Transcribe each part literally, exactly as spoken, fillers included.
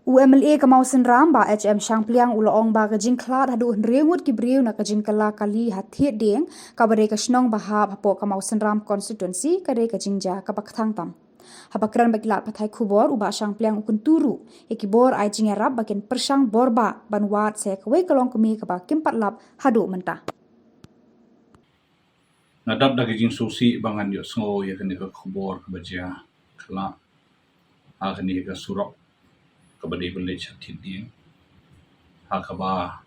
U MLA ka Mawsynram, Bah H M Shangpliang, u la ong ba ka jingkhlad haduh hynriew ngut ki briew na ka jingkylla kali ha Thied Dieng, kaba dei ka shnong ba hap hapoh ka Mawsynram constituency, ka dei ka jingjia kaba kthang tam. Haba kren bad ki lad pathai khubor, u Bah Shangpliang u kyntu ruh ïa ki bor ai jingïarap ba kin pyrshang bor bah ban wad sa ïa kawei ka longkmie kaba kim pat lap haduh mynta. Nga dap da ka jingsngewsih ba ngan ïohsngew ïa kane ka khubor kaba jia, khlad ha kane ka surok kaba dei ban leit sha Thied Dieng, ha kaba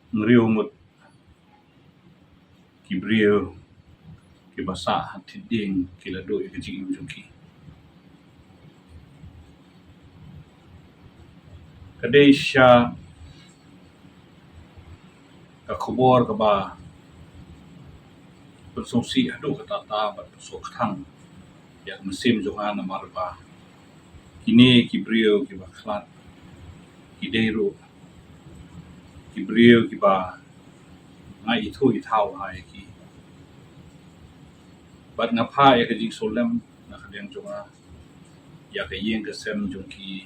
hynriew ngut ki briew kiba sah ha Thied Dieng ki la duh ïa ka jingim jong ki. Ka dei shisha ka khubor kaba pynsngewsih haduh katta katta bad pynsngewkthang ïa ka mynsiem jong nga, namar ba kine ki briew kiba khlad ki dei ruh ki briew kiba nga ithuh ithaw ha ïa ki. Bad nga phah ïa ka jingsngewlem na ka liang jong nga ïa ka ïing ka sem jong ki,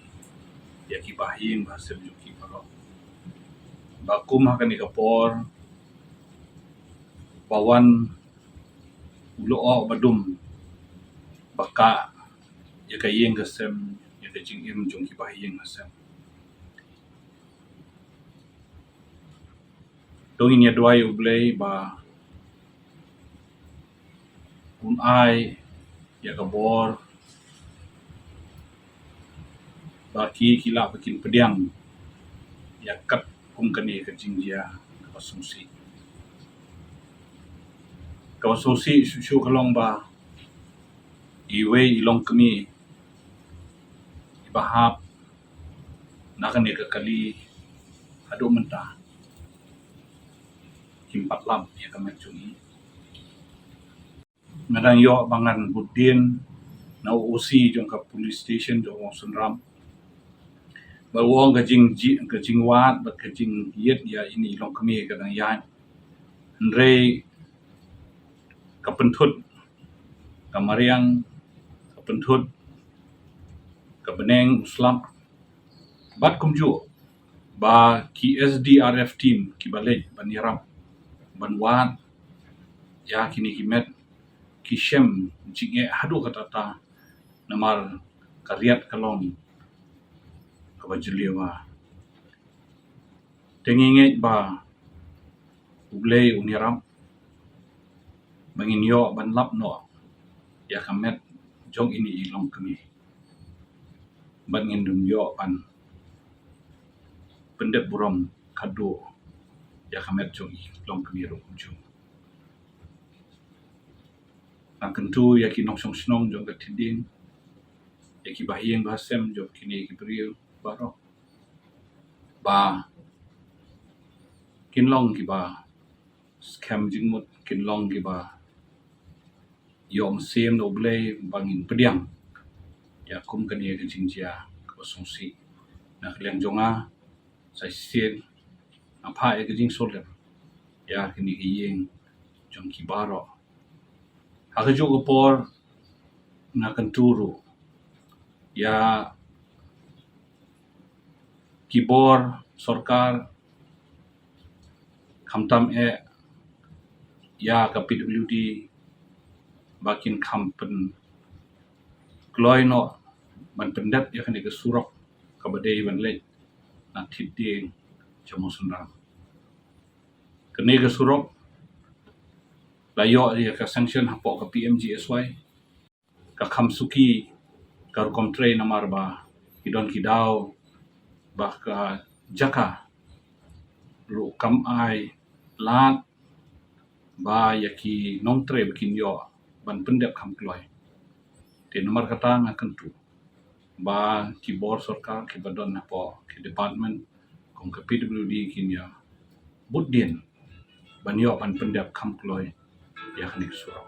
ïa ki bahaïing bahasem jong ki baroh. Ba kum ha kane ka por ba wan u lyoh ba dum ba kah ïa ka ïing ka sem, ïa ka jingim jong ki bahaïing bahasem. To ngin ïa duwai U Blei ba un ai ïa ka bor ba ki, ki lah ba kin pdiang ïa kat kum kane ka jingjia kaba sngewsih. Kaba sngewsih shuh shuh ka long ba iwei i longkmie iba hap na kane ka kali haduh mynta kim pat lap ïa ka met jong i. Nga dang ïoh ba ngan bud dien na u OC jong ka police station jong Mawsynram ba u ong ka jing, ka jingwad bad ka jingïeit ïa ine i longkmie ka dang ïaid. Hynrei ka pynthut ka mariang, ka pynthut ka bneng u slap. Bad kumjuh ba ki SDRF team kiba leit ban ïarap ban wad ïa kine ki met ki shem jingeh haduh katta katta namar ka riat ka long kaba jylliew. Te ngi ngeit ba U Blei un ïarap ba ngin ïoh ban lap noh ïa ka met jong ine i longkmie bad ngin ym ïoh ban pyndep burom khadduh ïa ka met jong i longkmie ruh kumjuh. Nga kyntu ïa ki nongshong shnong jong ka Thied Dieng, ïa ki bahaïing bahasem jong kine ki briew baroh ba kin long kiba skhem jingmut, kin long kiba ïoh mynsiem na U Blei ba ngin pdiang ïa kum kane ka jingjia kaba sngewsih. Na ka liang jong nga sa shisien nga phah ïa ka jingsngewlem ïa kine ki ïing jong ki baroh. Ha kajuh ka por nga kyntu ruh ïa ki bor sorkar khamtam eh ïa ka PWD ba kin kham pynkloi noh ban pyndep ïa kane ka surok kaba dei ban leit na Thied Dieng sha Mawsynram. Kane ka surok la ïoh ïa ka sanction hapoh ka PMGSY. Ka kham suki ka rukom trei namar ba ki don ki daw ba ka jaka ruh kam ai lad ba ïa ki nongtrei ba kin ïoh ban pyndep kham kloi. Te namar kata nga kyntu ba ki bor sorkar kiba don hapoh ki department kum ka PWD kin ïa bud dien ban ïoh ban pyndep kham kloi ïa kane ka surok.